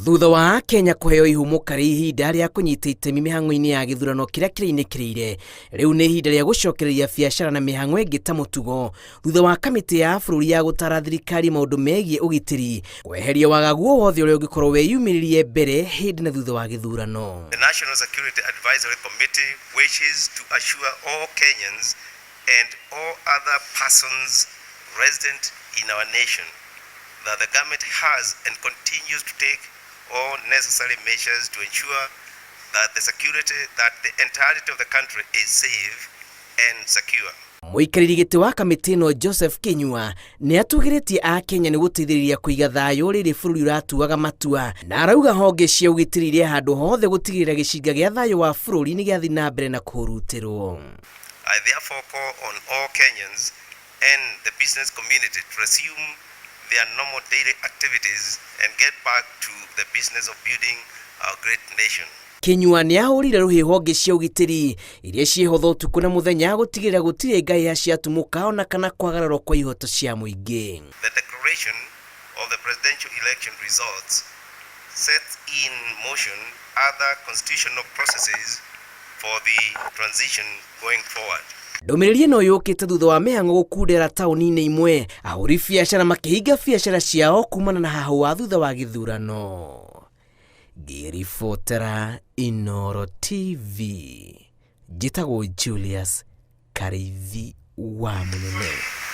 Thutha wa Akenya kũheo ihũmũka rĩa ihinda rĩa kũnyita itemi mĩhang'o-inĩ ya gĩthurano kĩrĩa kĩrainĩkĩrĩire, rĩu nĩ ihinda rĩa gũcokereria biacara na mĩhang'o ĩngĩ ta mũtugo thutha wa kamĩtĩ ya bũrũri ya gũtara thirikari maũndũ megiĩ ũgitĩri kweheria wagagu o wothe ũrĩa ũngĩkorwo wĩyumĩririe mbere, hĩndĩ na thutha wa gĩthurano. The National Security Advisory Committee wishes to assure all Kenyans and all other persons resident in our nation that the government has and continues to take all necessary measures to ensure that the security that the entirety of the country is safe and secure. Mũikarĩri gĩtĩ wa kamĩtĩ ĩno Joseph Kinyua nĩ atũgĩrĩtie Akenya nĩ gũteithĩrĩria kũiga thayũ rĩrĩ bũrũri ũratuaga matua, na arauga honge cia ũgitĩri irĩ handũ hothe gũtigĩrĩra gĩcinga gĩa thayũ wa bũrũri nĩ gĩathiĩ na mbere na kũhurutĩrwo. I therefore call on all Kenyans and the business community to resume their normal daily activities and get back to the business of building our great nation. Kinyua nĩ ahũrire rũhĩ honge cia ũgitĩri iria ciĩhotha ũtukũ na mũthenya gũtigĩrĩra gũtirĩ ngahĩha ciatumũka ona kana kwagararwo kwa ihoto cia mũingĩ. The declaration of the presidential election results sets in motion other constitutional processes for the transition going forward. Ndũmĩrĩri ĩno yũkĩte thutha wa mĩhang'o gũkundera taũni-inĩ imwe, ahũri biacara makĩhinga biacara ciao kumana na hahũ wa thutha wa gĩthurano. Ngĩribotera Inooro TV, njĩtagwo Julius Karĩithi wa Mũnene.